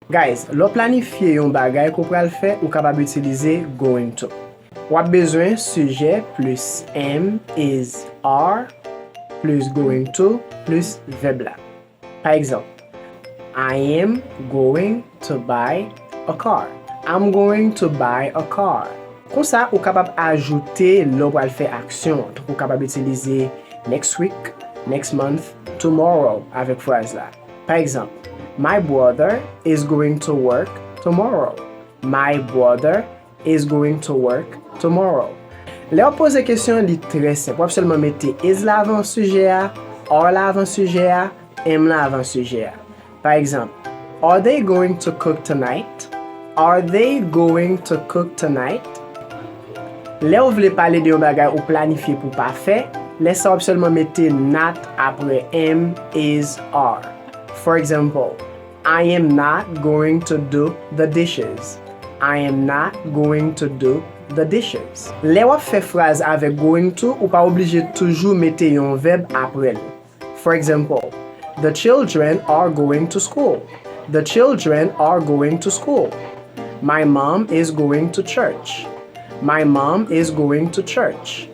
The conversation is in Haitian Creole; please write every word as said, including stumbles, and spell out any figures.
Guys, lè w planifye yon bagay ke w pral fè, ou kapab itilize going to. W ap bezwen sijè plis am, is, are, plis going to, plis vèb la. Pa egzanp, I am going to buy a car. I'm going to buy a car. Konsa, ou kapab ajoute lè w pral fè aksyon. Tankou w kapab itilize next week, next month, tomorrow avèk fraz la. Pa egzanp, My brother is going to work tomorrow. My brother is going to work tomorrow. Lè w poze kesyon an, li trè senp. W ap sèlman mete is la avan sijè a, are la avan sijè a, am la avan sijè a. Pa egzanp, Are they going to cook tonight? Are they going to cook tonight? Lè w vle pale de yon bagay ou planifye pou w pa fè, lè sa w ap sèlman mete not apre am, is, are. For example, I am not going to do the dishes. I am not going to do the dishes. Lè w ap fè fraz avèk going to, ou pa oblije toujou mete yon vèb apre l. For example, the children are going to school. The children are going to school. My mom is going to church. My mom is going to church.